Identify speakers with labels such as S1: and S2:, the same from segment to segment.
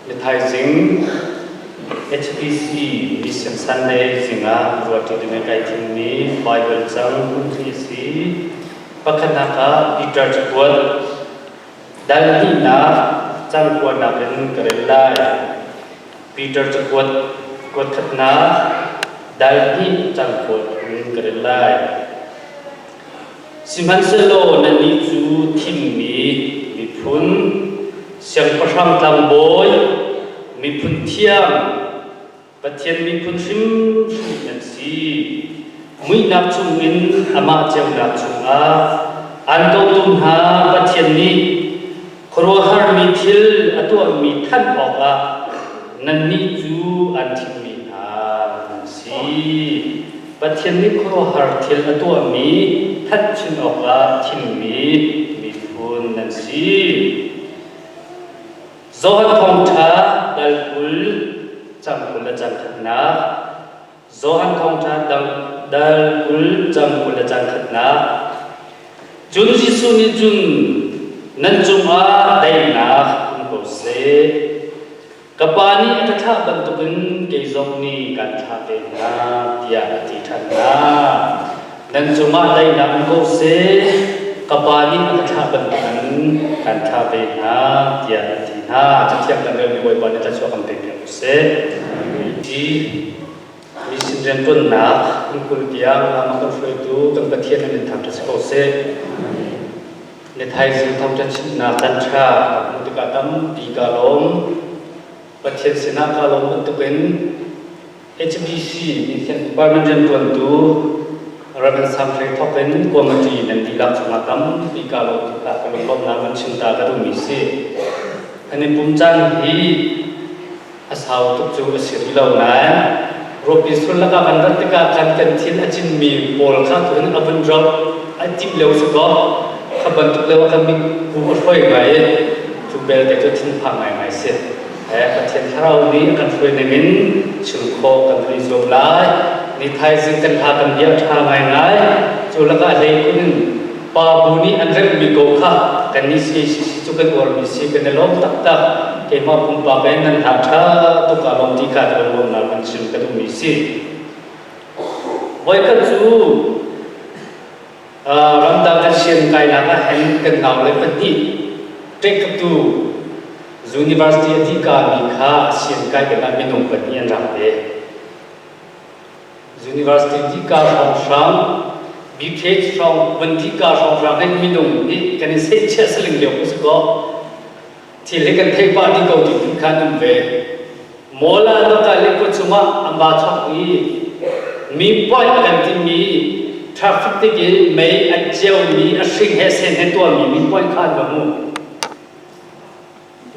S1: Ni thaizing HBC Mission Sunday zingah ruahṭi ding in kai thimmi Baibal cang hmunhnih a si. Pakhatnak ah Peter cakuat dal hnihnak cang kuanak in ka rel lai. Peter cakuat kuat khatnak dal hnih cang kuat in ka rel lai. Sihmanhsehlaw nannih cu thimmi miphun, siangpahrang tlangbawi, miphun thiang, Pathian miphun hrimhrim nan si. Muihnak chungin amah ceunak chungah aan kotu hna Pathian nih khuaruahharmi thil a tuahmi thanh awkah nannih cu aan thimmi hna nan si. Pathian nih khuaruahhar thil a tuahmi thanh chin awkah thimmi miphun nan si. Johan Thawngṭha dal 20 cang 20 le cang khatnak Johan Thawngṭha dal 20 cang 20 le cang khatnak Cun Jesuh nih cun nan cungah daihnak um ko seh. Ka Pa nih a ka thlah bantukin kei zong nih kaan thlah ve hna, tiah a ti ṭhan hna. Nan cungah daihnak um ko seh. Ka Pa nih a ka thlah bantukin kaan thlah ve hna, tiah a ti hna. Cathiang kan relmi Bawipa nih thluachuah kan pek piak u seh. Hi mission rianṭuannak kum 20 tiang lam a kan hruaitu kan Pathian a min thangṭhat si ko seh. Ni thaizing thawngṭha chimnak caanṭha ka hmuh tikah tampi kaa lawm. Pathian sinah kaa lawm bantukin HBC Mission Department rianṭuantu Reverend Sam Hlei thawk in committee nan dihlak cungah tampi kaa lawm tikah ka lunglawmhnak van chim ta ka duhmi si. Kan i pum caan hi a sau tuk cu a si rih lo nain ruahpi sul lakah kan rat tikah khan kan thil a cinmi pawl kha tuhin a vun rauh a timh lio si kaw kha bantuk lio ah kan mitku a hruai ngai i cu belte cu thinphang ngaingai si. Pathian thlarau nih a kan hruai ning in chim khawh kan hun i zuam lai. Ni thaizing kan hla kan bia a ṭha ngaingai. Cu lakah hlei khun in Pa bu nih an remhmi ko kha kannih CACC cu kan uarmi si kan i lawm taktak. Keimah pumpak in nan hna ṭha tuk aa lawm ti kha ka lawmnak an chim ka duhmi si. Voikhat cu ramdang kan sian kainak ah hin kan nau le pahnih ṭekkatu university a dih kami kha sian kai kan ah minung pahnih an rak ve. University dika hrawnghrang BPH hrawng vun dika hrawnghrang hin minung nih kan i seihchiah saling lio ku si kaw thil hi kan theih pah dih ko ti phun khan um ve. Mawla laka le khua chungah an ba chok i mi point kan timi traffic tik i mei a ceumi a hring he sen he tuahmi mi point kha an va hmu.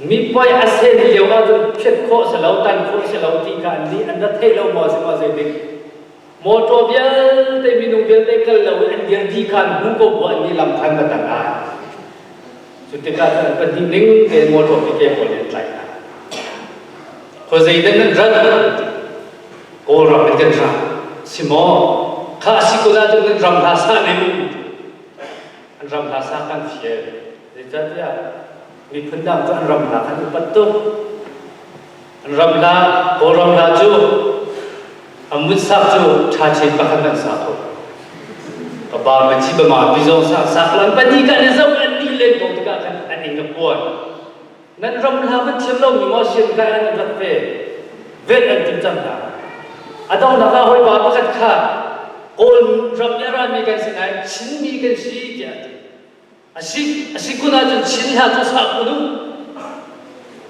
S1: Mi poi a sen lio ahcun phiat khawh si lo, tan khawh si lo ti kha an nih an ra thei lo maw si maw zeitik. Motor vialte minung vialte kal lo in an dir dih kha an hmu ko bu an nih lam khan va tan ai. Cu tikah cun an pahnih ning tein motor kike pawl nih an tlaih hna. Khuazei dah nan rat? Kawlram in kan ra. Si maw? Kha a si kun ahcun nan ram hla sa ning. An ram hla sa kan fial. Zeicahtiah miphun dang cu an ram hla khan upat tuk. An ram hla, Kawlram hla cu a mutsak cu ṭha chin pakhat an sa kho. Ka ba ma chi ba ma pi zong sa sak lo an pahnih kan i zoh an nih len ko tikah khan an ing a puan. Nan ram hla kan thiam lo mi maw sian kai an rat ve. Vet an tim cang hna. A donghnak ah hawi pa pakhat kha Kawl ram i a rami kan si nain Chinmi kan si tiah a ti. A si a si kun ahcun Chin hla cu sa kun u.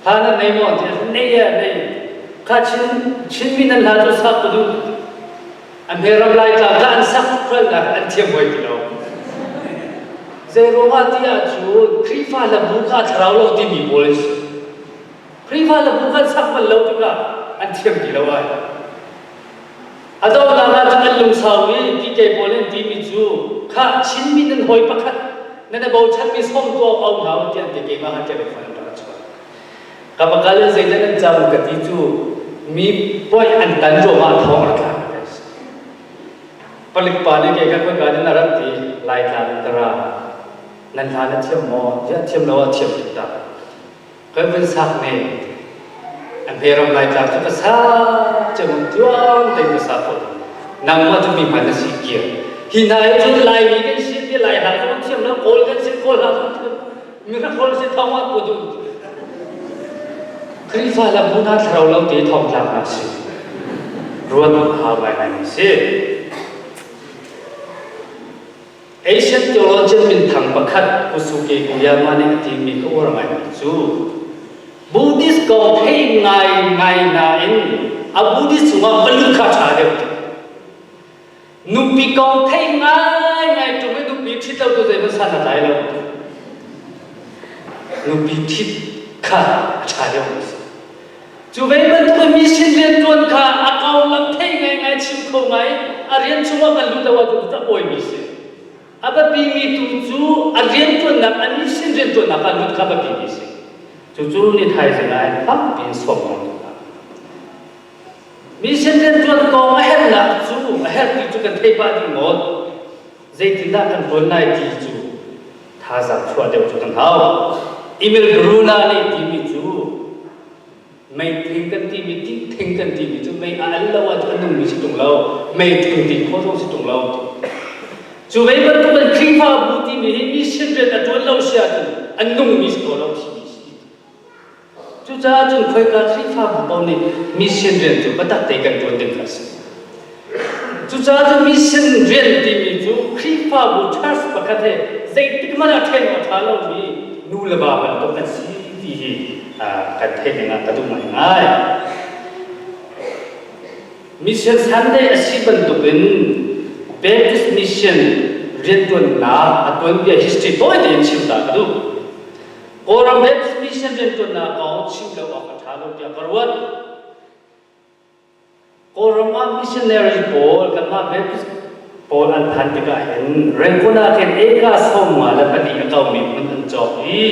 S1: Hla nan nei maw tiah nei e nei. Kha Chin Chinmi nan hla cu sa kun u. An hme ram lai tlang kha an sak hralnak an thiam hoi ti lo. Zei ruangah ti ahcun Khrihfa hlabu kha thlarau lo timi pawl an si. Khrihfa hlabu kan sak bal lo tikah an thiam ti lo ai. A donghnak ah cun an lungsau i PK pawl an timi cu kha Chinmi nan hawi pakhat nan i bochanmi sawm tuah ko hna u tiah an ti keimah kha telephone an rak chuah. Ka va kal in zeidah nan cam ka ti cu mi poi an tan ruangah thawng rak thlak ka si. Palik pa nih kei kha khoi in a rat ti Laitlang in ka ra. Nan hla na thiam maw? Ziah thiam lo ah thiam tuk ta. Kan vun sak ne. A hme ram Laitlang cu ka sa cem tluang tein ka sa khawh. Nangmah cu mi hman na si kir. Hi hna hi cu Laimi kan si ti Lai hla zong thiam lo, Kawl kan si Kawl hla zong thiam. Mi kha Kawl si thong ah put um. Khrihfa lam bu hna thlarau lo te thong tlak nak si. Ruat hau ngai ngai mi si. Asian theologian minthang pakhat Kosuke Koyama nih a timi ka uar ngaimi cu Buddhist kong thei ngaingai nain a Buddhist chungah va lut kha ṭha deuh ti. Nupi kong thei ngaingai ṭung i nupi ṭhit lo tu zeihmanh san a tlai lo. Nupi ṭhit kha a ṭha deuh a si. Cu ve bantuk in mission rianṭuan kha a konglam thei ngaingai chim kho ngai a rian chungah kan lut lo ahcun a awimi si. A biapimi tu cu a rianṭuannak a mission rianṭuannak ah lut kha biapimi si. Cucu ni thaizing ah hin fakpi in sawm kan duh hna. Mission rianṭuan kong a herhnak cu a herh ti cu kan thei pah dih ngawt. Zeitindah kan ṭuan lai ti cu thazaang chuah deuh cu kan hau. Emil Bruna nih timi cu meithing kan timi tihthing kan timi cu mei a al lo ahcun a nungmi si ṭung lo meithing ti khawh zong si ṭung lo cu ve bantuk in Khrihfabu timi hi mission rian a ṭuan lo si ahcun a nungmi si ko lo thimi si Cucaah cun khoika Khrihfabu paoh nih mission rian cu biatak te kan ṭuan ding kha a si. Cucaah cun mission rian timi cu Khrihfabu church pakhat he zeitik hmanh ah ṭhen awk a ṭha lomi nu le va bantuk kan si ti hi kan theih ding ah ka duh ngaingai. Mission Sunday a si bantukin Baptist Mission rianṭuannak a tuanbia history tawi tein chim ta ka duh. Kawlram Baptist Mission rianṭuannak kong chim lo awk a ṭha lo tiah ka ruat. Kawlram ah missionary pawl kanmah Baptist pawl an phan tikah hin Rangoon ah khin eka 54 a kaumi hmun an cawk i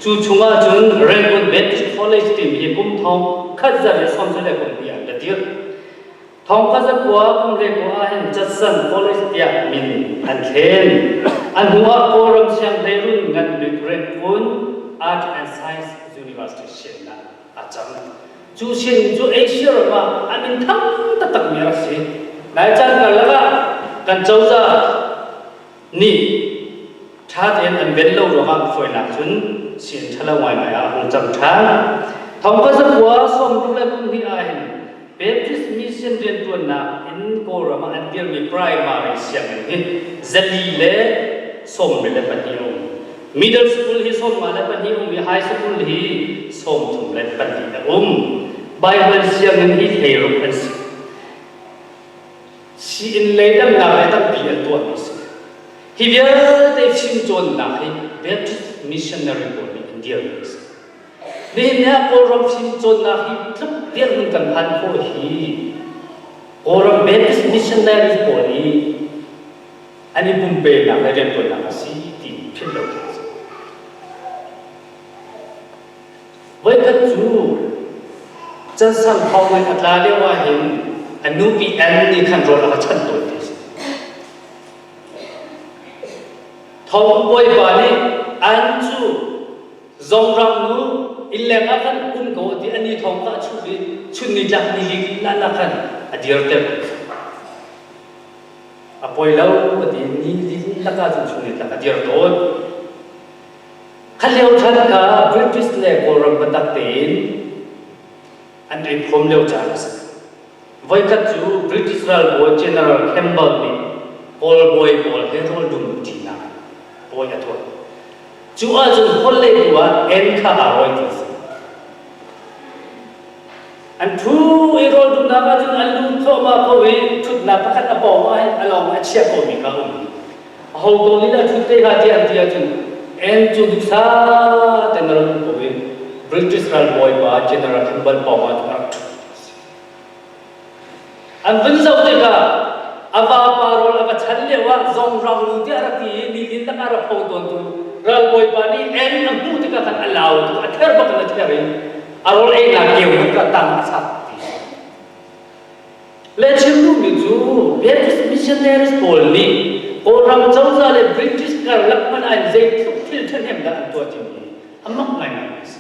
S1: cu chungah cun Rangoon Baptist College timi hi kum thong khat zarh le sawm le kum hnih ah an dirh. Thongkazakua kum le kua ah hin Judson College tiah min an thlen. A hnu ah Kawlram Sianghleirun ngan bik Rangoon Art and Science University siannak a cang. Cu sianginn cu Asia ram ah a min thang taktakmi a rak si. Nai caan karlak ah kan cozah nih ṭha tein an ven lo ruangah fawinak cun sian ṭhalo ngaingai ah a hung cang ṭhan. Thongkazakua sawmruk le kum hnih ah hin Baptist mission rianṭuannak in Kawlram ah an dirmi primary sianginn hi 412 a um. Middle school hi 52 um i high school hi 34 a um. Bible sianginn hi 16 an si. Sii-inn lei damnak le tampi an tuahmi a si. Hi vialte fimcawnnak hi Baptist missionary pawl nih an dirmi a si. Nihin ni ah Kawlram fimcawnnak hi tluk dirhmun kan phan khawh hi Kawlram Baptist missionary pawl nih an i pumpenak le rianṭuannak a si ti philh lo ding a si. Voikhat cu cansang thawng in a tla lio ahhin a nupi Ann nih khan rawl a ka chanh tawn ti a si. Thawng bawipa nih Ann cu zongrang nu innleng ah khan um ko ti a ni thawng kha a chuh i chun nitlak ni li lan ah khan a dirter. A poi lo a ti ni li lakah cun chun nitlak a dir tawn. Kha lio chan kha British le Kawlram biatak tein an i phawm lio caan a si. Voikhat cu British ralbawi General Campbell nih Kawl bawi pawl he rawl dum ṭinak bawi a tuah. Cu ahcun holh lehtu ah en kha aa rawi ti a si. An ṭhu i rawl dumnak ahcun an lu thluahmah ko i ṭhutnak pakhat a pawng ah hin a lawng a chia komi kha a um. Aho ko nih dah ṭhut te hnga tiah an ti ahcun en cu duhsah tein a rak um ko i British ralbawipa General Campbell pawng ah cun a rak ṭhut. An vun zoh tikah a vapa rawl a va chan lio ah zongrang nu tiah a rak ti i nilin lakah a rak pho tawntu ralbawipa nih en a hmuh tikah khan a lau tuk a ther bak in a ther i a rawl einak keu hmanh kha tang a chak ti. Le chim duhmi cu Baptist missionaries pawl nih Kawlram cozah le British karlak hmanh ah zeitluk thil ṭhahnem dah an tuah timi a mak ngaingai a si.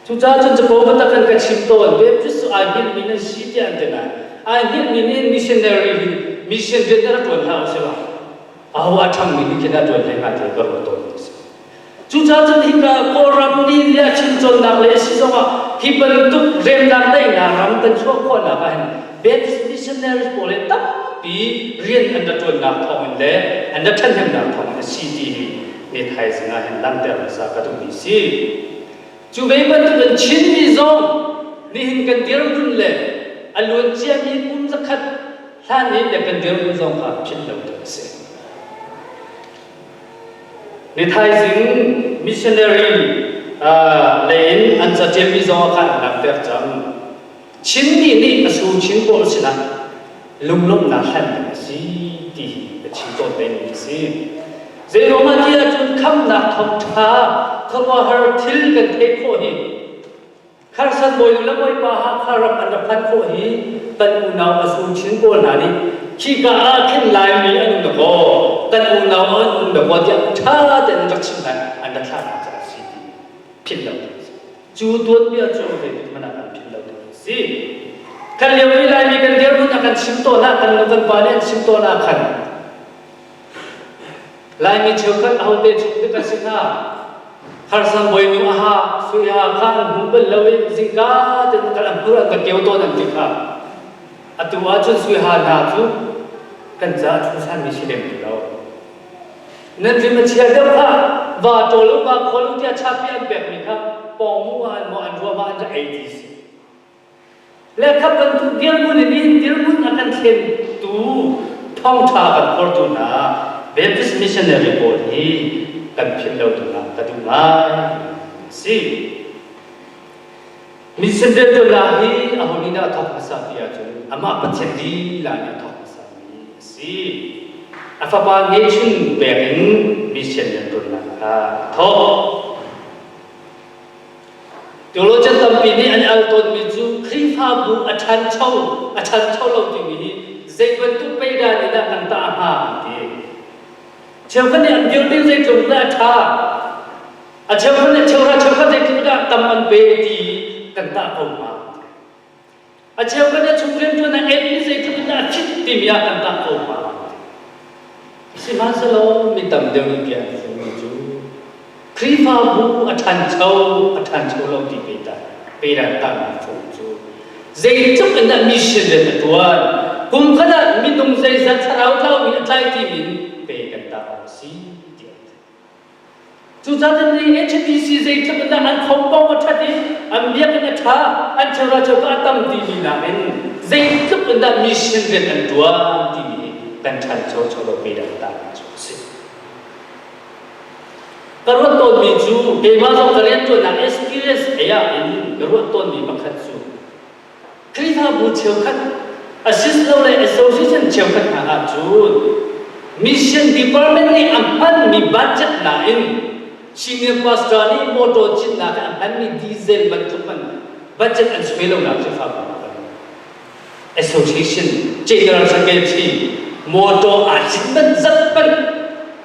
S1: Cucaah cun capo biatak kan ka chim tawn. Baptist cu ai hngilhmi nan si tiah an ti nain ai hngilhmi nih missionary hi mission rian rak ṭuan hlah usih law aho a ṭhangmi nih khin a ṭuan hlei hnga ti ka ruah tawn ti si. Cucaah cun hika Kawlram nih le a chim cawnnak le a si zongah hi bantuk remnak daihnak ram kan chuah khawhnak ah hin Baptist missionaries pawl hi tampi rian an ra ṭuannak thawngin le an ra ṭhahnemnak thawngin a si ti hi ni thaizing ah hin langhter hmasa ka duhmi si. Cu ve bantukin Chinmi zong nihin kan dirhmun le a luan ciami kum zakhat hlan i le kan dirhmun zong kha philh lo ding a si. Ni thaizing missionary lei in an caṭialmi zong ah khan an langhter cang. Chinmi nih a su chin pawl sinah lunglawmhnak hlan ding a si ti hi ka chim tawn vemi a si. Zeiruangah ti ahcun khamhnak thawngṭha khuaruahhar thil kan theih khawh hi Kharsan bawi le bawipa Hakha ram an rak phanh khawh hi kan unau a su chin pawl hna nih khika ah khin Laimi an um dakaw kan unau an um dakaw tiah ṭha tein an rak chim hna an rak thlah hna caah a si ti philh lo ding a si. Cu tuanbia cu zeitik hmanh ah kan philh lo ding a si. Kan lio i Laimi kan dirhmun a kan chim tawn ah kan nu kan pa nih an chim tawn ah khan Laimi cheukhat ahote chung te kan si hna. Kharsan bawinu aha sui ha kha an hmu bal lo i zingka ten kan an hmur an ka keu tawn an ti kha. Atu ahcun sui ha hna cu kan caah chungsanmi si lem ti lo. Nan rim a chia deuh kha va ṭawl u va khawl u tiah chapi an pekmi kha pawngmu ah an maw an ruam ah an ra ei ti si. Le kha bantuk dirhmun in in dirhmun a kan thlentu thawngṭha kan phortu hna Baptist missionary pawl hi kan philh lo dingah ka duh ngai si. Mission rianṭuannak hi aho nih dah a thawk hmasa ti ahcun amah Pathian lila nih a thawk hmasa mi a si. A fapa ngeihchun pek in mission rianṭuannak kha a thawk. Theologian tampi nih an al tawnmi cu Khrihfabu a ṭhancho, a ṭhancho lo timi hi zei bantuk peidan in dah kan tah hnga an ti. Cheukhat nih an building zeitluk dah a ṭha, a cheukhat nih cheuhra cheukhat zeitluk dah tam an pe ti kan tah ko hnga. A cheukhat nih chung rianṭuan ah en i zeitluk in dah a thit timi ah kan tah ko hnga. Sihmanhsehlaw mi tam deuh nih bia an fungmi cu Khrihfabu a ṭhancho a ṭhancho lo ti pe pedan tahnak fung cu zeitluk in dah mission rian a ṭuan kum khat ah minung zeizat thlarau tlaumi a tlai timi in pe kan tah awk a si tiah an ti. Cucaah nih HBC zeitluk in dah an khongpong a ṭhat i an biakinn a ṭha, an cheuhra cheuhra a tam timi nakin zeitluk in dah mission rian an ṭuan timi hi kan ṭhancho cho lo pe dah ta cu a si. Ka ruat tawnmi cu keimah zong ka rianṭuannak experience ei ah in ka ruat tawnmi pakhat cu Khrihfabu cheukhat asilole association cheukhat hna ahcun mission department nih a hmanmi budget nain senior pastor nih motor citnak ah a hmanmi diesel bantuk man budget an suai lonak Khrihfabu hna kan association general secretary motor aa cit man zat man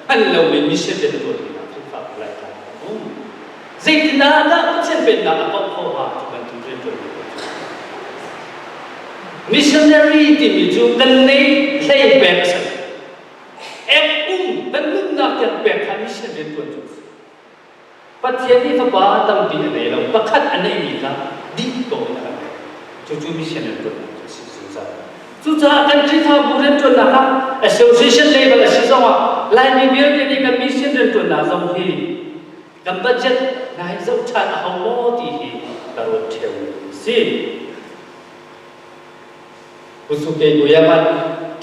S1: hman lomi mission rian a tuanmi hna Khrihfabu Laitlang ah an um. Zeitindah dah Pathian Pennak a kauh khawh hnga ti bantuk rianṭuanmi pawl cu. Missionary timi cu kan nei hlei pek a si. Ek um kan nunnak tiang pek kha mission rianṭuan cu a si. Pathian nih fapa tampi a nei lo, pakhat a neihmi kha dih ko in a kan pek. Cucu mission rianṭuannak cu a si zungzal. Cucaah kan Khrihfabu rianṭuannak ah association level a si zongah Laimi vialte nih kan mission rianṭuannak zong hi kan budget nai zoh ṭhan a hau maw ti hi ka ruat ṭheu a si. Kusuke Koyama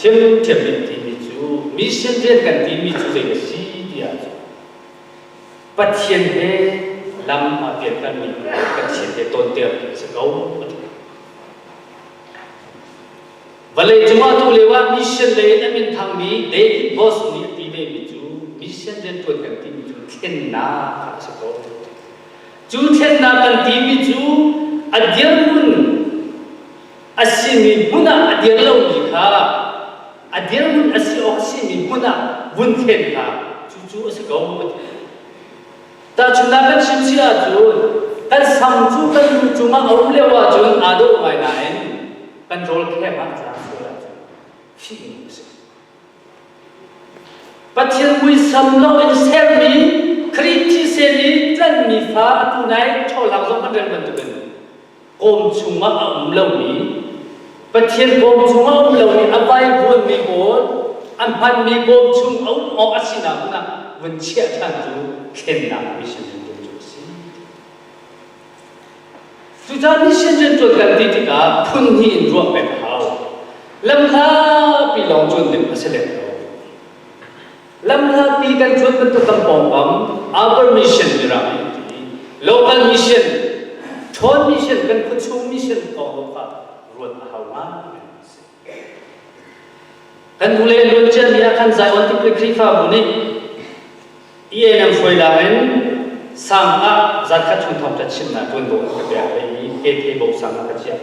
S1: ṭhiamṭhiam in timi cu mission rian kan timi cu zei a si ti ahcun Pathian he lam aa pialtermi Pathian he tawnter ti a si ko a ti. Vawlei cungah tu lio ah mission lei in a min thangmi David Boss nih a ti vemi cu mission rianṭuan kan timi cu thlennak kha a si ko. Cu thlennak kan timi cu a dirhmun a simi hmun ah a dir lomi kha a dirhmun a si awk a simi hmun ah vun thlen kha cucu a si ko a ti. Tahchunhnak kan chim si ahcun kan sam cu kan. cungah a um lio ahcun aa dawh ngai nain kan rawl kheng ah a tla sual ahcun fih a si. Pathian muisam lo in sermi Khrih thisen i tlanhmi fa atu nai ṭhawlak zong kan rel bantukin kawm chungah a um lomi Pathian kawm chungah a um lomi a vaivuanmi pawl a hmanmi kawm chung a um awk a sinak hmun ah vun chiah ṭhan cu thlennak mission rianṭuan cu a si. Cucaah mission rianṭuan kan ti tikah phun hnih in ruah peng a hau. Lamhlapi lawng cuan ding a si lem lo. Lamhlapi kan cuan bantuk kan pawngkam our mission mirang nih an ti. Local mission, ṭhawn mission, kan khuachung mission kong zong kha ruat a hau ngai a si. Kan hnulei luan ciami ah khan Zion Tipil Khrihfabu nih ENM hruai in sang ah zatkhat chung thawngṭha chimnak ṭuanvo an ka pek ve i Kethe Bo sang ah ka chiah.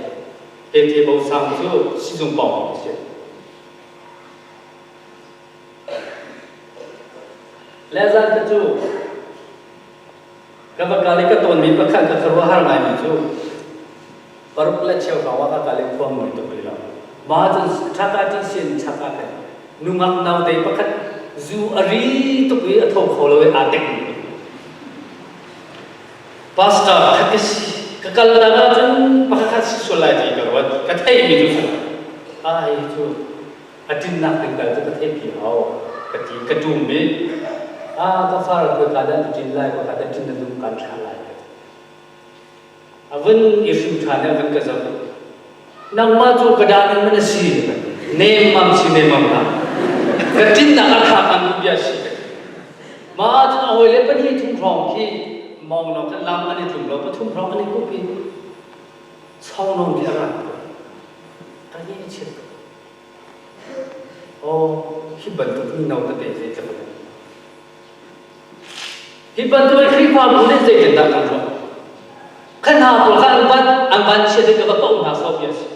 S1: Kethe Bo sang cu sizung pawng a si. Le zan ka cu ka va kal i ka tawnmi pakhat ka khuaruahhar ngaimi cu paruk le cheu hrawng ah ka kal i khua mui tuk rih lo. Mah cun ṭhaka ṭi sin chak ah khan nungak naute pakhat zu a ri tuk i a tho kho lo i aa tekmi. Pastor pakhat ka si. Ka kal nak ahcun pakhat khat si sual lai ti ka ruat. Ka theihmi cu ai cu a ṭinnak ding tal cu ka theihpi hau ka ti ka ṭum i a ka far khoi ka dah na ṭin lai khoi ka dah ṭin na duh kan thlah lai ka ti. A vun i hrim ṭhan i a vun ka zoh. Nangmah cu ka dah ning man a si nemmam si nemmam hlah. Ka ṭinnak a thlak an duh bia si ka ti. Mah cun a hawile pahnih thum hrawng khi mawng lawng kan lam an i tlum lo pathum hrawng an i kup i chonglong khi a rak ka ni a chiat Aw, hi bantuk mino tete zeitluk in Hi bantuk in Khrihfabu nih zeitindah kan ruah? Kha hna pawl kha an van an van chiat in ka va poh hna sawh bia si.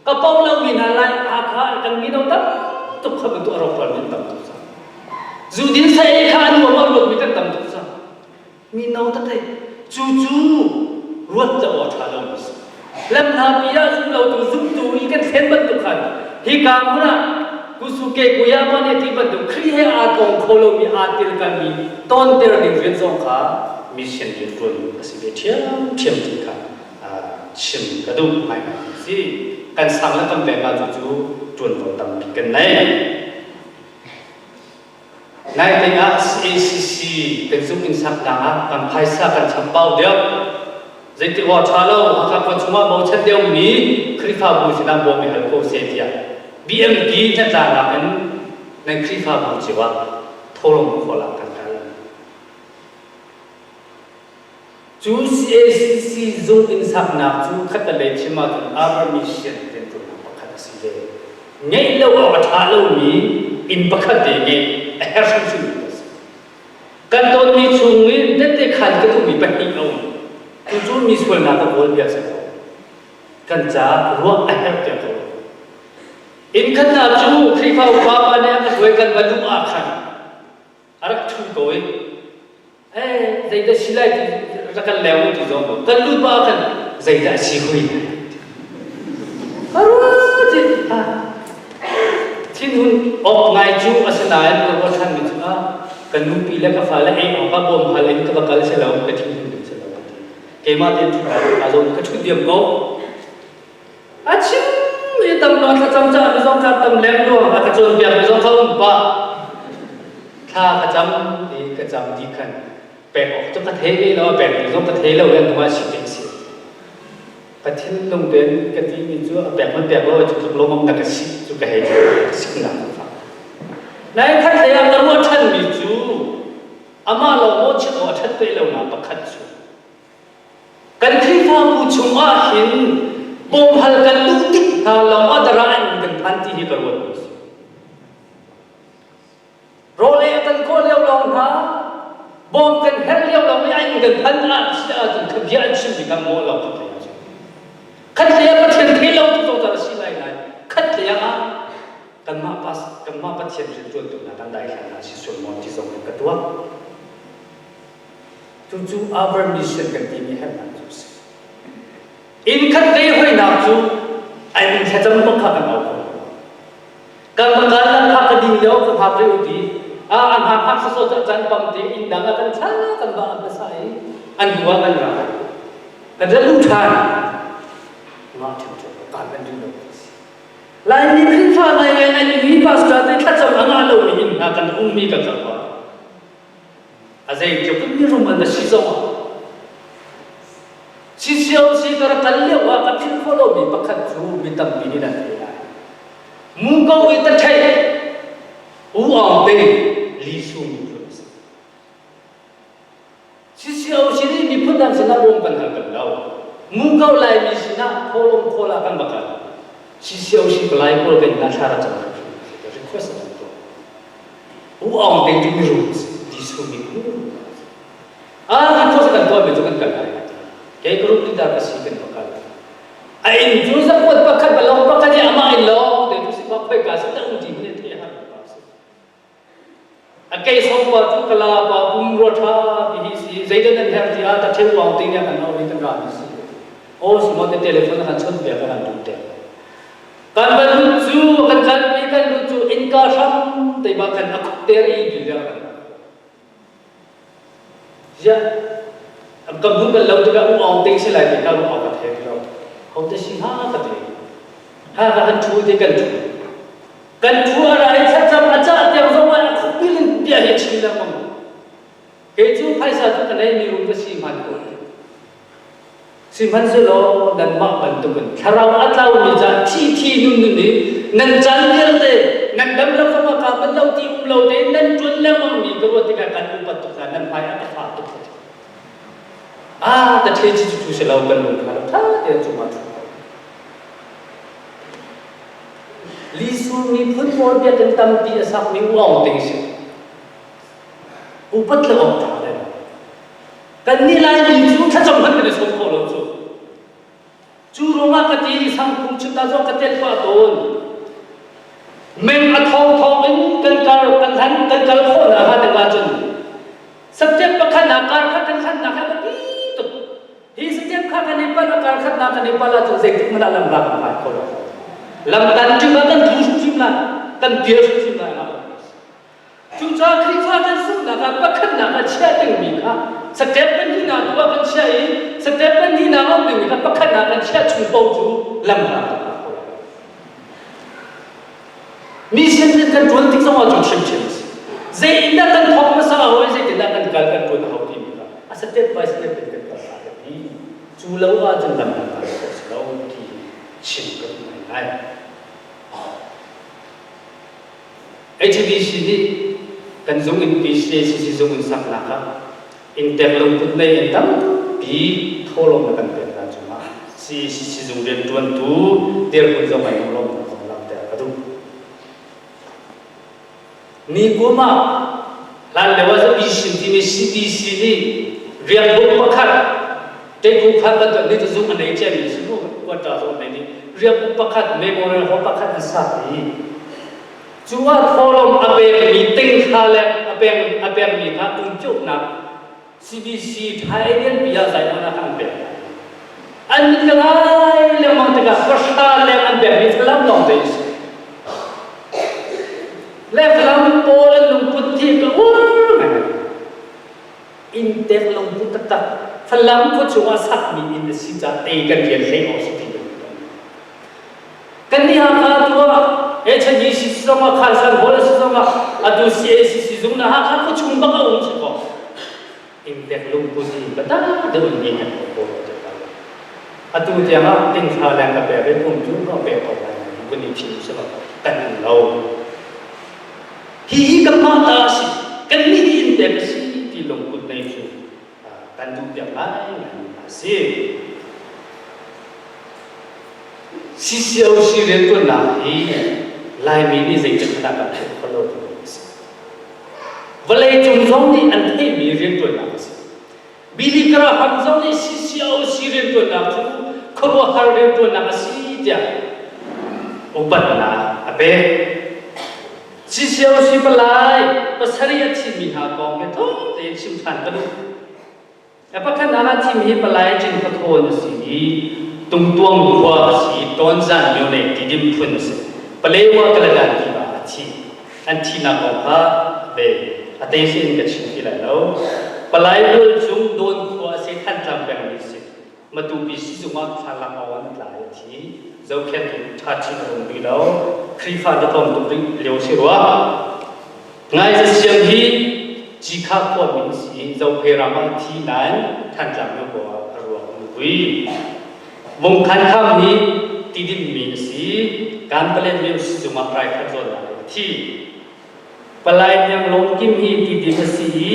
S1: Ka poh lomi hna lai Hakha kan mino tam tuk kha bantuk a rawkral mi an tam tuk cang. Zu din sa ei kha an nuam a ruatmi kan tam tuk cang. Mino tete cu cu ruat le aw ṭha lo mi si. Lamhlapi ah zumlotu zumtu i kan thlen bantuk khan hika hmun ah Kusuke Kuyama nih ti bantuk Khrih he aa tong kho lomi aa tilkalmi tonter ding rian zong kha mission rian ṭuan a si ve ṭhiamṭhiam ti kha chim ka duh ngaingai mi si. Kan sang le kan veng ah cu cu ṭuanvo tampi kan nei. Naite ah CACC kan zung inn saknak ah kan phaisa kan chambau deuh. Zeiti awk ṭha lo Hakha khua chungah bochan deuhmi Khrihfabu sinah bawm i hal ko seh tiah BMP hnatlaknak in nan Khrihfabu cio ah tholung khual ah kan kal. Cu CACC zung inn saknak cu khattelei chim ahcun Arbor Mission rianṭuannak pakhat a si ve. Ngeih lo awk a ṭha lomi inn pakhat te ngeih a herh hrimhrimmi a si. Kan tonmi chung in tette khan ka duhmi pahnih a um. Cucu mi sualnak ka kawl bia si ko. Kan caah ruah a herh tiah ka ruah. Inn khatnak cu Khrihfa upa pa nih a ka hruai kan va luh ah khan a rak ṭhu ko i eh zeidah si lai ti rak kan leng u ti zong kan lut ba kan zeidah si hui thinhun awk ngai cu asinain ka ruah ṭhan mi cu ah ka nupi le ka fale ei awk ah bawm hal in ka va kal si lo ka thinhun ding si lo keimah tein ṭhut ka zong ka ṭhut diam ko A chim i tam lo thlacam cah mi zong kha tam leng ruang a ka cawnpiak mi zong kha um pah. Thla ka cam i ka cam dih khan pek awk cu ka thei ve lo, a pek mi zong ka thei lo i an si te si. Ka thinlung tein ka ti mi cu a pek man pek lo cu tluk lawmam na ka si cu ka hei siknak ka fak. Nain khat hlei ah ka ruah ṭhan mi cu amah lawng maw chit aw a ṭhat ve lo nak pakhat cu Kan Khrihfabu chungah hin bawmhal kan duh tik hna lawng ah dara an kan phan ti hi ka ruat mi si. Rawl ei a kan kawh lio lawng hna, bawm kan herh lio lawng i an kan phan ah si ahcun kha bia an chim mi kan mawh lo khat lei ah Khat lei ah Pathian thei lo tu zongzal a si lai lai. Khat lei ah kanmah pas kanmah Pathian rian ṭuan tu hna kan daithlan hna si sual maw ti zong in ka tuah. Cucu our mission kan timi herhnak cu a si. Inn khat te hoinak cu an inn thlacam bak kha kan au kho. Kan va kal kha ka ding lio ka hngak rih uti. A an hngak hngak sawsawh cu can pam te inn dang ah kan thla kan va an hmasa i an hnu ah kan ra. Kan ra lu ṭhan. Ngah ṭhiamṭhiam kan kan ding lo. Laimi Khrihfa ngaingai an mi pastor te thlacam a ngah lomi inn hna kan ummi kan zoh ah a zeitluk in mirum an si zong ah sisio si ka rak kal lio ah ka philh khawh lomi pakhat cu mi tampi nih nan thei lai. Muko i taṭheih U Aung Te Li Su miphun a si. CCO sin i miphun dang sinah bawm kan hal bal lo. Muko Laimi sinah kawlawm khawl ah kan va kal. CCO si palai pawl kan inn ah thla ra cam hrimhrim request an tuah. U Aung Te cu mirum a si. Li Su miphun mirum a si. Ah request kan tuahmi cu kan kal lai. Kei ka rum leader ka si kan va kal. A inn cu zakuat pakhat balong pakhat i amah inn lawng te cu si ma khoika si ta um ti hmanh in theih a har pa si. A kei song pa cu kala pa pum rua tha ti hi si zeidah nan herh ti ah ta theu wang ting ya kan au i kan ra mi si. O si mo te telephone kan chon bia kan dum te. Kan van lut cu kan kal pi kan lut cu innka hram te ma kan a khuk ter i dil ya kan. Ziah an kan hmuh bal lo tikah u Aung Ting si lai ti kha u Aung ka thei ti lo. Ho te si hnga ka ti. Ha ka kan ṭhu ti kan ṭhu. Kan ṭhu a ra i thlacam a cah tiang zong ah a khukbil in bia hi a chim lengmang. Kei cu phaisa cu ka nei mi rum ka si hman ko. Sihmanhsehlaw nanmah bantukin thlarau a tlaumi ca thi thi nun nun i nan caan vialte nan dam lo zong ah kaa bal lo ti um lo tein nan ṭuan lengmang mi ka ruat tikah kan upat tuk hna nan hmai ah ka fah tuk ka ti. Ah, ta ṭhe ci cu si lo kan lung kha lo ṭha tein cungah ṭhu ko. Lisu miphun pawl biakinn tampi a sakmi u Aung Ting si. Upat le awk ṭha le. Kannih Laimi cu thlacam hmanh kan i sawm khawh lo cu. Cu ruangah ka ti sangphung chim ta zong ka tel pah tawn. Meng a thawng thawng in kan kal kan hlan kan kal khawh na hnga ding ahcun step pakhat nak kar khat kan hlan nak hi a biapi tuk. Hi step kha kan i pal a kar khat nak kan i pal ahcun zeitik hmanh ah lam ra kan kai kho lo. Lam tan ṭim ah kan tlu hrimhrim lai, kan pial hrimhrim lai. Cucaah Khrihfa kan zumhnak ah pakhatnak ah chiah dingmi kha step pahnihnak tu ah kan chiah i step pahnihnak a um dingmi kha pakhatnak kan chiah chung paoh cu lam kan kal kho lai. Mission rian kan ṭuan tik zongah cu hrimhrim a si. Zei in dah kan thawk hmasa a hau i zeitindah kan kal kan ṭuan a hau timi kha a step by step in kan kal a biapi. Cu lo ahcun lam kan kal khawh si lo ti chim ka duh ngaingai. HBC nih kan zung in PCACC zung in saknak ah inntek lungput nei in tampi thawhlawm na kan pek hna cungah CACC zung rianṭuantu dirhmun zong ai lawmnak zong langhter ka duh. Ni kum ah hlan lio ah BC timi CBC nih riakbuk pakhat Teku khan bantuk nih cu zung a nei ciami si mu quarter zung a nei dih riakbuk pakhat memorial hall pakhat an sak i cu ah thawhlawm a pekmi ting kha le a pek a pekmi kha kum CBC thai lianpi ah zaimon ah an pek an mit ka ngai lengmang tikah pahra leng an pekmi falam lawng te si le falam pawl an lungput thi ka ur ngai inntek lungput taktak Falam khua chungah sakmi inn a si caah tei kan rian hlei awk si ti lo. Kan nih Hakha tu ah HNGC zong ah Khansan Hall a si zong ah atu CACC zung na Hakha khua chung bak a um si ko. Inntek lungput hi bata deuh in kan ko Atu tiang ah tingthla leng ka pek i kum cu ka pek ko lai vun i thim si lo kan um lo. Hihi kanmah ta a si, kannih nih in pek a si ti lungput nei cu kan duhpiak ngaingai a si. CCOC rianṭuannak hi Laimi nih zeitik hmanh ah kan theih kho lo timi a si. Vawleicung zong nih an theihmi rianṭuannak a si. Billy Graham zong nih CCOC rianṭuannak cu khuaruahhar rianṭuannak a si tiah upatnak a pek. CCOC palai pasarih a thimi hna kong hi tlawm tein chim ṭhan ka duh. A pakhatnak ah thimi hi palai Cin Pathawn a si i. Tungtuang khua a si i Tonzan myone Tidim phun a si. Palewa Kaladan tiva a thi. An thihnak kong kha ve a teisi in ka chim ti lai lo. Palai Bual cung Dawn khua a si Thantlang peng mi si. Matupi sizung ah thlalak awng an tla i a thi. Zohkhenhtu ṭha chin a um rih lo. Khrihfa na tlawm tuk rih lio si rua. Ngaizasiam hi Cikha khua min si i Zophei ram ah a thi nain Thantlang myo ah a ruak an vui. Vungkhan Kham hi Tidim mi a si. Kanpalet myo sizung ah raikhat zawnnak in a thi. Palai Hniang Lawmkim hi Tidim a si i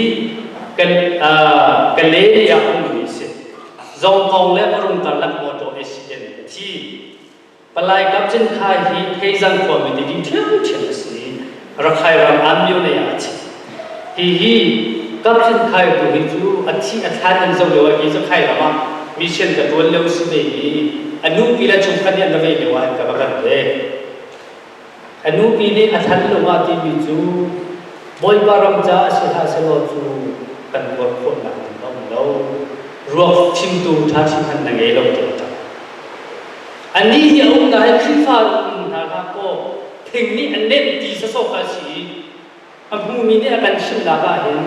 S1: Kale lei ah ummi a si. Zongkong le Varung karlak motor accident a thi. Palai Kap Cin Khai hi Theizang khuami Tidim ṭhiamṭhiam a si. Rakhai ram Anmyo lei ah a thi. Hihi Kap Cin Khai tu hi cu a thi a thlan an zoh lio ah hi Zakhai ram ah mission ka ṭuan lio si ve i a nupi le chungkhat nih an ra ve lio ah an ka va kan ve. A nupi nih a thlan lungah timi cu Bawipa ram caah si hlah sehlaw cu kan tuar khawhnak ding a um lo. Ruak chimtu ṭha chim hmanh na ngei lo tiah a ṭap. Anih hi a umnak hi Khrihfa um hna hlah kaw thing nih a nenh ti sawsawh kha a si i a hmumi nih a kan chimhnak ah hin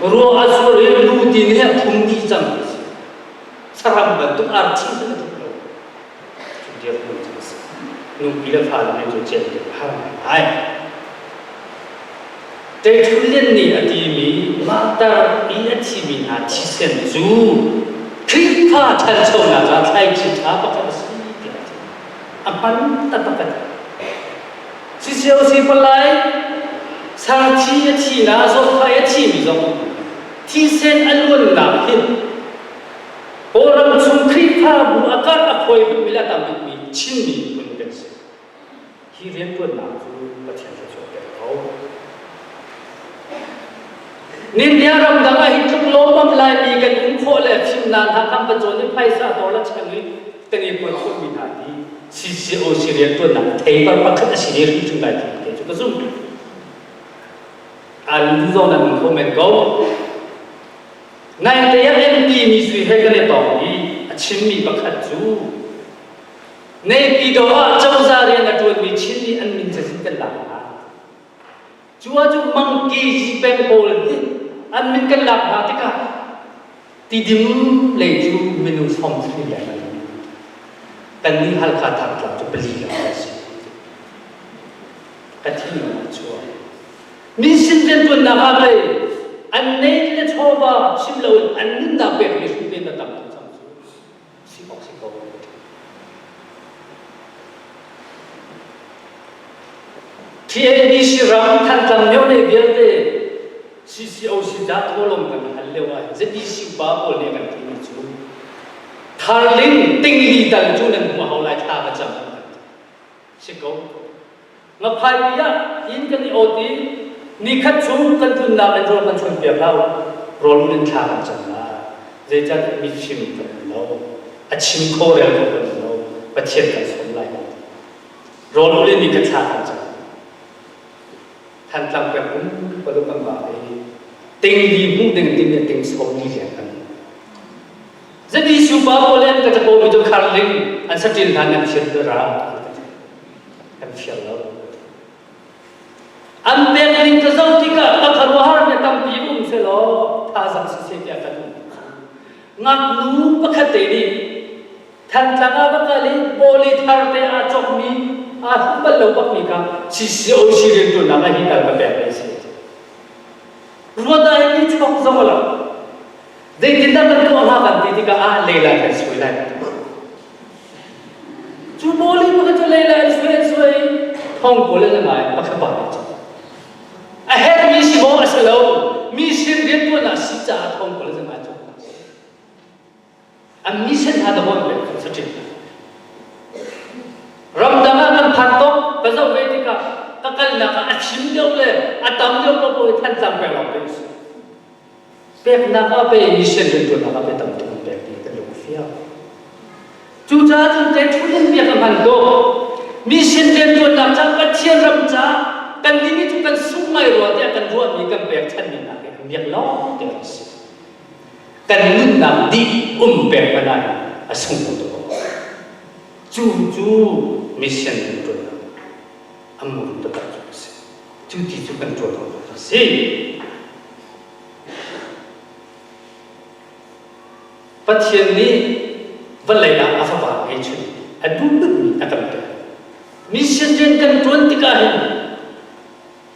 S1: ruah a sur i lu ti nih a phum dih cang ti a si. Saram bantuk arthi hmanh a duh lo. Cu dirhmun cu a si. Nupi le fale nih cu cian ding a har ngaingai. Tertullian nih a timi martar i a thimi hna thisen cu Khrihfa ṭhanchonak ah thlaici ṭha pakhat a si tiah a ti. A hman taktak a ti. Sisio palai sangthi a thi na zawtfai a thimi zong thisen a luannak hin Kawlram chung Khrihfabu a karh a khuai bikmi le a tam bikmi Chin miphun kan si. Hi rianṭuannak cu Pathian thluachuah pek ko. Nindia ramdang ah hi tluk lawmmam Laimi kan um khawh le fimnak hna kan va cawn i phaisa dawr le cheng i kan i kuat khawhmi hna hi CCOC rianṭuannak theipar pakhat a si ne hrimhrim lai ti kei cu ka zumh. An zong nan um kho men ko. Naite ah MP mi sui he kan i tong i a chimmi pakhat cu Naypyidaw ah cozah rian a ṭuanmi Chin nih an min cazin kan lak hna. Cu ahcun Mangki Zipeng pawl nih an min kan lak hna tikah Tidim lei cu minung 30 leng an um. Kannih Halkha Thangtlang cu pali lawng kan si. Ka thinlung a chuak. Mi sin rianṭuannak ah pei an nei le chawva chim loin an nunnak pekmi hrupe na tam tuk cang cu si awk si ko. TABC ram Thantlang myo vialte CCOC dah thawlawm kan hal lio ah ZBC upa pawl nih kan timi cu tharling tingli tal cu nan hmu hau lai thla ka cam si ko. Ngaphaipi ah inn kan i awt i nikhat chung kan tlunnak in rawl kan chuanpiak hau. Rawl in thla kan cam lai. Zeicahtiah mi chim kan um lo. A chim kho rel kho kan um lo. Pathian kan sawm lai. Rawl in nikhat thla kan cam. Thantlang peng um paluk kan va i tingli hmuh ding timi ting som li leng kan Zati supa pawl an ka capo mi cu kharling an saṭil hna nan thiam ra kan fial lo. An pek ning ka zoh tikah ka khuaruahhar ne tampi um selaw thazang siseh tiah kan um. Ngaknu pakhat te nih Thantlang ah va kal i bawli thar te aa cawkmi aa hruk bal lo bakmi kha CCOC rianṭuannak ah hi tal ka pek ve si. Ruat ah hin ni chuak zong a lo. Zeitindah kan tuah hnga kan ti tikah ah leilai kan suai lai. Cu bawli pakhat cu leilai an suai an suai thong pawl an ngai pakhat pa nih cun. A herhmi si maw a si lo mi sin rianṭuan ah si caah thong pawl an ngai cu. An mi sin hna dahon pek kan si ṭin. Ramdang ah kan phan tok ka zoh ve tikah ka kalnak ah a chim deuh le a tam deuh paoh hi Thantlang peng lawng te a si. Peknak ah pe mission rianṭuannak ah pe tam tuk an pek ti kan lung fiang. Cucaah cun Ṭethun in biak a hman tuk. Mission rianṭuannak ca Pathian ram ca kannih nih cu kan sung ngai rua tiah kan ruahmi kan pekchanmi hna hi miak lawng te an si. Kan nunnak dih um pek hmanh ah a sung kho tuk. Cu cu mission kan ṭuannak a muru taktak cu a si. Cu ti cu kan ṭuan awk a si. Pathian nih vawlei ah a fapa ngeihchun a duh bikmi a kan pek. Mission rian kan ṭuan tikah hin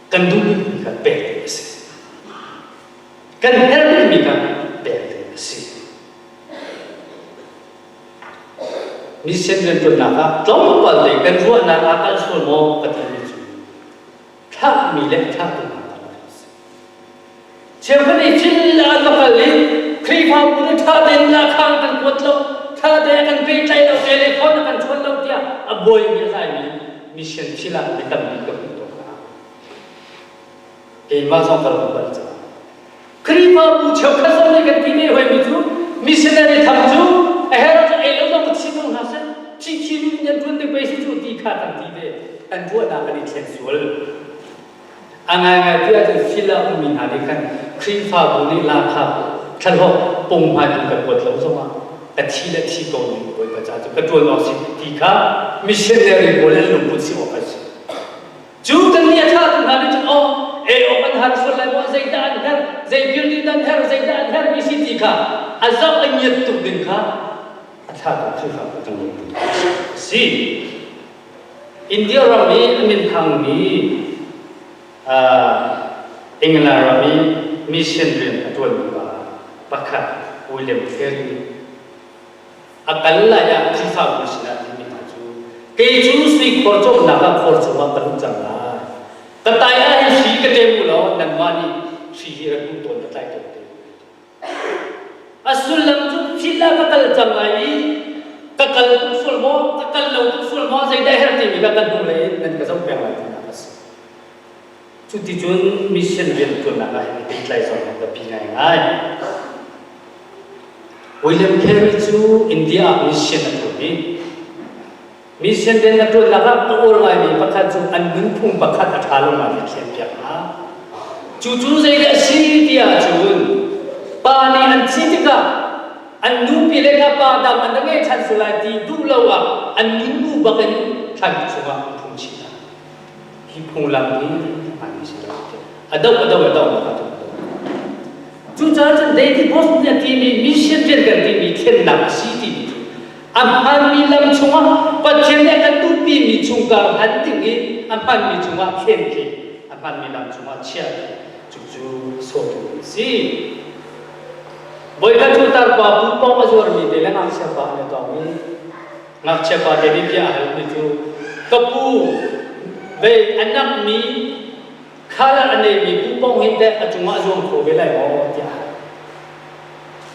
S1: kan duh bikmi kha pek ding a si. Kan herh bikmi kha pek ding a si. Mission rianṭuannak ah tlawmpal te kan ruahnak ah kal sual maw ka timi cu thlahmi le thlahtu hna karlak a si. Cheukhat i thil an va kal i Khrihfabu nih ṭha tein lahkhah an kan kuat lo, ṭha tein a kan pehtlaih lo, telephone a kan chawn lo tiah a buaimi a zaimi mission thil ah mi tampi ka hmuh tawn hna. Keimah zong ka rak bal cang. Khrihfabu cheukhat zong nih kan ti ve hoimi cu missionary tham cu a herh ahcun ei lo zong ka thi ko hna seh, thi thi in an ṭuan ding pei si cu ti kha kan ti ve. Kan ruahnak kan i thlen sual. A ngaingai ti ahcun fil ah ummi hna nih khan Khrihfabu nih lahkhah thlahlawh punghman an kan kuat lo zongah ka thi le thi ko ning Bawipa ca cu ka ṭuan awk si ti kha missionary pawl an lungput si awk a si. Cu kan nih a thlahtu hna nih cun aw ei awk an har sual lai maw zeidah an herh zei building dah an herh zeidah an herhmi si ti kha a zoh a ngiat tuk ding kha a thlahtu Khrihfabu kan lungput a si. India ram i a minthangmi England ram i mission rian a ṭuanmi pa pakhat William Carey nih a kal lai ah Khrihfabu sinah a timi hna cu kei cu sui khor cawmnak ah khor chungah ka lut cang lai. Ka tai ah hin hri ka ṭem u law nanmah nih hri hi rak duh tawn ka tlai tawn te. A sullam cu thil ah ka kal cang lai i ka kal tuk sual maw, ka kal lo tuk sual maw, zeidah herh timi kha kan hnulei in nan ka zoh peng lai tinak a si. Cuticun mission rianṭuannak ah hin i pehtlai zong a biapi ngaingai. William Carey cu India ah mission a ṭuan i Mission rian na ṭuannak ah ka uar ngaimi pakhat cu an nunphung pakhat a ṭha lo ngaimi thlenpiak hna. Cu cu zeidah a si ti ahcun pa nih an thi tikah an nupi le kha pa dang an ra ngei ṭhan sual lai ti duh lo ah an nunnu bakin thlan chungah an phung chih hna. Hi phunglam hi hmaanmi si lo. A doh a doh a doh a doh. Cucaah cun David Boss nih a timi mission rian kan timi thlennak a si timi cu a hmaanmi lam chungah Pathian nih a kan duhpimi chungkar hman ding i a hmaanmi chungah thlen khi a hmaanmi lam chungah chiah khi cucu sawhtu a si. Voikhat cu tarpa pupawng a zuarmi te le ngakchia pa an i tong i ngakchia pa te nih bia a halmi cu ka pu vei a nakmi khala a neimi pupawng hi teh a cungah a zuang kho ve lai maw tiah a hal.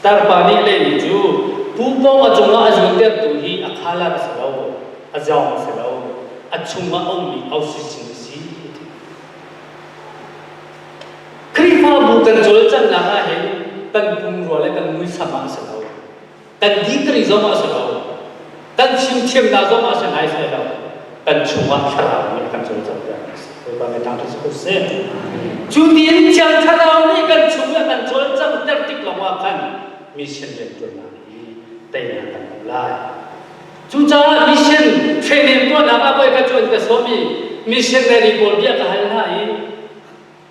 S1: Tarpa nih lehmi cu pupawng a cungah a zuantertu hi a khalar a si lo, a zawng a si lo, a chungah a ummi oxygen a si. Khrihfabu kan cawlcanghnak ah hin kan pumrua le kan muisam ah a si lo. Kan degree zong ah a si lo. Kan fimthiamnak zong ah a si naisai lo. Kan chungah thlarau nih a kan cawlcanghter a si. Bawipa nih thangṭhat si ko seh. Cu tiin Thiang Thlarau nih kan chung i a kan cawlcanghter tik lawngah khan mission rianṭuannak hi teinak kan hmu lai. Cucaah mission training tuahnak ah voikhat cu an ka sawm i missionary pawl bia ka hal hna i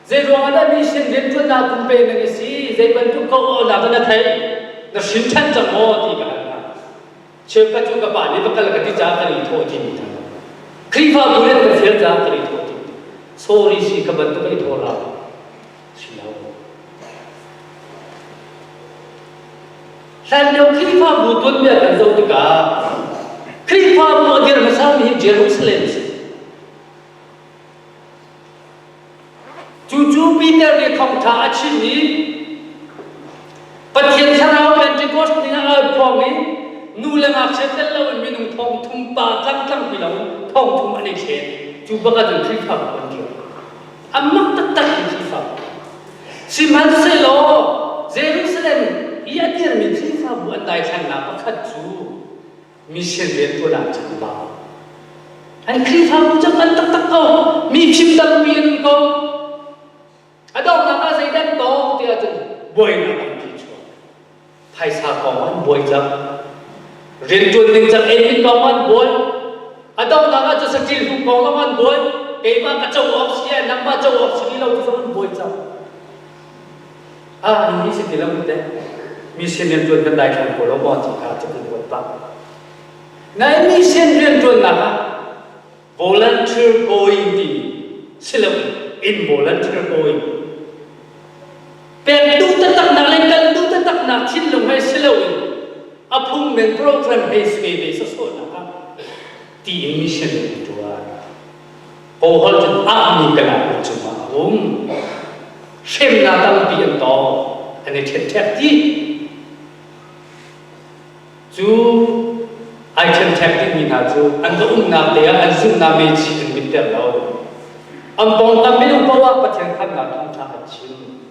S1: zeiruang ah dah mission rianṭuannak pumpe na ka si zei bantuk ko awnak dah na theih na hrin ṭhan cang maw ti ka hal hna. Cheukhat cu ka pa nih va kal ka ti caah kan i thawh timi hna. Khrihfabu nih an ka fial caah kan i thawh timi. Sorry si kha bantuk i thawh hlah. Si lo. Hlanlio Khrihfabu tuanbia kan zoh tikah Khrihfabu a dir hmasami hi Jerusalem si. Cucu Peter nih thawngṭha a chim i Pathian thlarau Pentecost ni ah a phuang i nu le ngakchia tel loin minung thong thum pa tlangtlang pi lo thong thum an i thlen. Cu bak ahcun Khrihfabu an dir. A mak taktak in Khrihfabu. Sihmanhsehlaw Jerusalem i a dirmi Khrihfabu an daithlannak pakhat cu mission riantuan ah cun bang an Khrihfabu cu ngan taktak ko mi phim tampi an um ko a donghnak ah zeidah an tong ti ahcun buainak an ti chuak phaisa kong an buai cang. Rianṭuan ning cang ei kong an buai. A donghnak ah cu saṭil hnu kong zong an buai. Keimah ka co awk si ah nangmah co awk si ti lo ti zong an buai cang. Ah, hi si ti lo te. Mission rianṭuan kan daithlan ko lo maw ti kha cu kan ruat pah. Nain mission rianṭuannak ah volunteer going timi si loin involunteer going pek duh taktaknak le kal duh taktaknak thinlung he si loin a phungmen program he suai ve sawsawhnak ah tiin mission an ṭuan. Kawlholh cun ahmi kalah an cungah a um. Hremnak tampi an tong. An i ṭhenṭhek dih. Cu ai ṭhenṭhek dihmi hna cu an va umnak te ah an zumhnak meici an mitter lo. An pawngkam minung paoh ah Pathian khamnak thawngṭha an chim.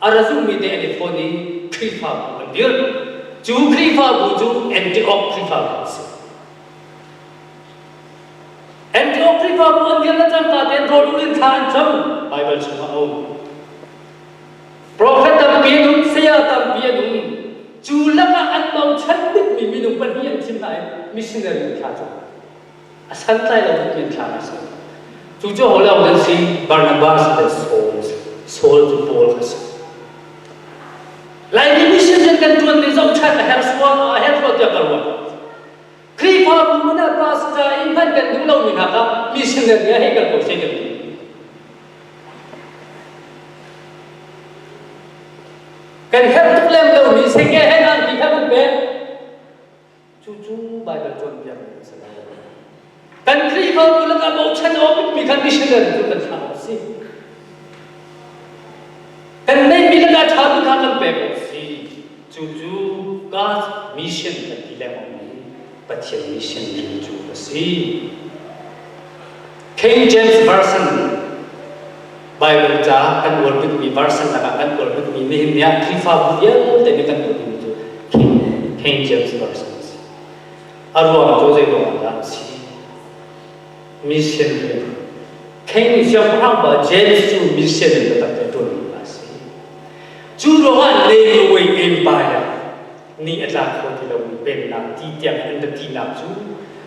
S1: A ra zummi te an i thawn i Khrihfabu an dirh. Cu Khrihfabu cu Antioch Khrihfabu a si. Antioch Khrihfabu an dirh le cangka tein rawl in thla an cam. Baibal chungah a um. Profet tampi an um, saya tampi an um. Cu lakah an bochan bikmi minung pahnih an thim hna i missionary thla cu a santlai lo bikmi an thla a si. Cu cu ho lawng nan si Barnabas le Saul Saul cu Paul kha si. Laimi mission rian kan ṭuan ning zohṭhan a herh sual a herh rua tiah ka ruah. Khrihfabu hmanh ah pastor i hman kan duh lomi hna kha missionary ah hei kal ko seh kan ti. Kan herh tuk lem lomi seke he angki kha kan pek. Cucu Baibal cawnpiak mi a si lo. Kan Khrihfabu lakah bochan awk bikmi kha missionary cu kan thlah awk a si. Kan neihmi lakah ṭha bik kha kan pek awk a si. Cucu God's mission kan ti lengmangmi Pathian mission rian cu a si. King James Version Bible ca kan uar bikmi version lakah kan uar bikmi nihin ni ah Khrihfabu vialte nih kan uar bikmi cu King, King James Version a si. A ruang cu zei ruangah dah a si? Mission rian. King siangpahrang pa James cu mission rian taktak a ṭuanmi pa a si. Cu ruangah Leeway Empire ni a tla kho ti lomi pennak ti tiang an ra tinak cu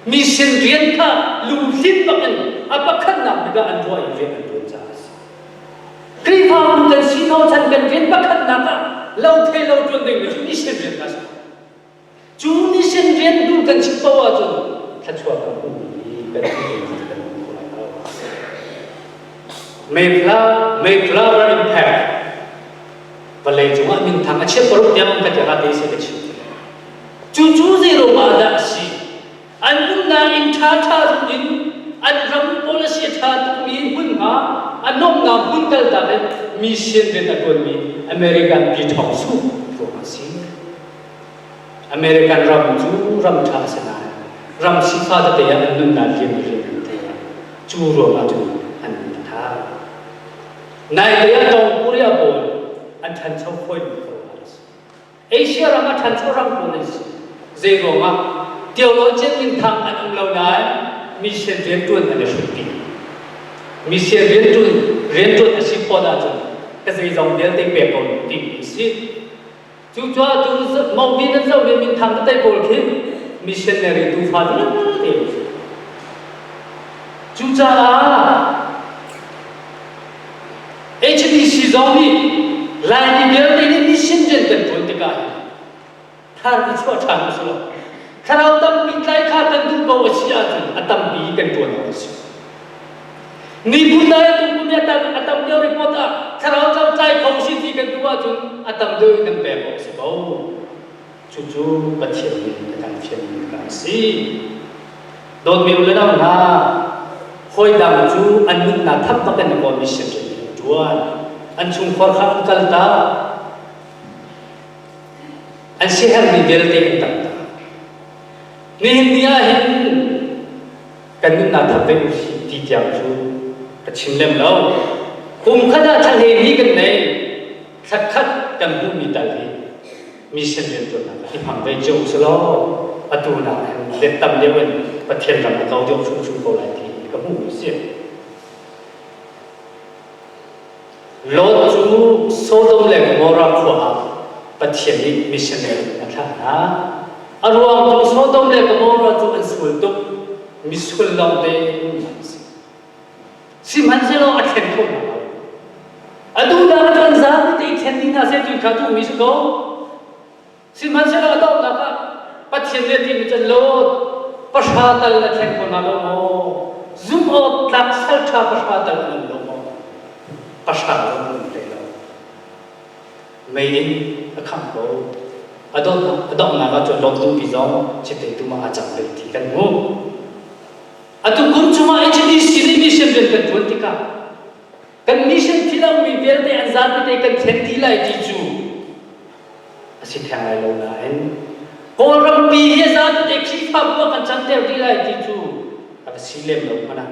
S1: mission rian kha lunghlin bak in a pakhatnak bik ah an ruah i rian an ṭuan caah a si. Khrihfabu kan si chan kan rian pakhatnak ah lo thei lo ṭuan dingmi cu mission rian kha a si. Cu mission rian duh kan chim paoh ahcun thluachuah kan hmuh i kan hmuh kan hmu kho lai lo. Mayflower, Mayflower Impact vawlei cungah minthang a chiat paruk tiang ka tiah te se ka chim. Cu cu zei ruangah dah a si? An umnak inn ṭha ṭha in an ram policy a ṭha tukmi hmunhma a nuamhnak hmun kaltak in mission rian a ṭuanmi American pi ṭhawng su ruangah a si. American ram cu ram ṭha a si nain ram sifah tete ah an nunnak liam rian an thei. Cu ruangah cun an nun a ṭha. Naite ah Tawng Korea pawl an ṭhancho fawi ko a si. Asia ram a ṭhancho ram pawl an si. Zei ruangah theologian minthang an um lo nain mission rianṭuan an i hrutpi. Mission rianṭuan rianṭuan a si khawh ahcun ka zeizong vialte pek ko ti a si. Cucaah cu Mawbi nan zohmi minthang tete pawl khi missionary tufa vialte an si. Cucaah HBC zong nih Laimi vialte nih mission rian kan ṭuan tikah hin thar i chuah ṭhan a si lo. Thlarau tampi tlai kha kan duh ko a si ahcun a tampi kan ṭuan awk a si. Miphun dai tu kum a tam a tam deuh report ah thlarau cang tlai kho si ti kan duh ahcun a tam deuh in kan pek awk a si ko. Cucu Pathian nih a kan fianmi kha a si. Dawtmi u le nau hna, hawi dang cu an nunnak thap bak in a mission rian an ṭuan. An chungkhar kha an kal ta. An siaherhmi vialte an tam ta. Nihin ni ah hin kan nunnak thap ve usih ti tiang cu ka chim lem lo. Kum khat ah thla hleimi kan nei. Thla khat kan hmuhmi tal hi mission rianṭuannak ah i hmang ve cio usih law atu nak hin let tam deuh in Pathian ram a kau deuh hrimhrim ko lai ti ka hmuhmi a si. Lot cu Sodom le Gomorrah khua ah Pathian nih missionary a thlah hna. A ruang cu Sodom le Gomorrah cu an sual tuk. Misual lawngte an si. Sihmanhsehlaw a thlen kho hna lo. A duhnak cu an zapi te i thlen dih hna seh ti kha duhmi si ko. Sihmanhsehlaw a donghnak ah Pathian nih a timi cun Lot pahra tal na thleng kho hna lo maw? Zumh awk tlak salṭha pahra tal an um lo maw? Pahra zong an um hlei lo. Mei in a khangh ko. A donghnak, a donghnak ah cun Lot nupi zong chittei tum ah aa cang ve ti kan hmuh. Atu kum chungah HDC nih mission rian kan ṭuan tikah kan mission thilomi vialte an zapi te kan thlen dih lai ti cu a si theng lai lo nain Kawlrampi hi a zapi te Khrihfabu ah kan canter dih lai ti cu a va si lem lo hmanh ah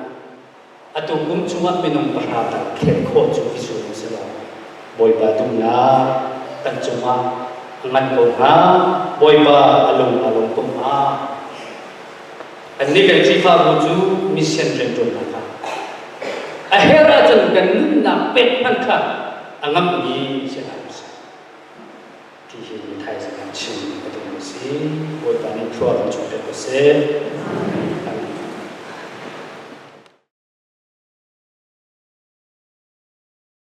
S1: atu kum chungah minung pahra tak thlen khawh cu i zuam selaw Bawipa duhnak kan cungah a ngan ko hnga Bawipa a lung a lung ko hnga. Annih kan Khrihfabu cu mission rianṭuannak ah a herh ahcun kan nunnak pek hmanh kha a ngamhmi si hna usih ti hi thaizing ah chim ka duhmi a si. Bawipa nih thlua kan chuahpiak ko seh.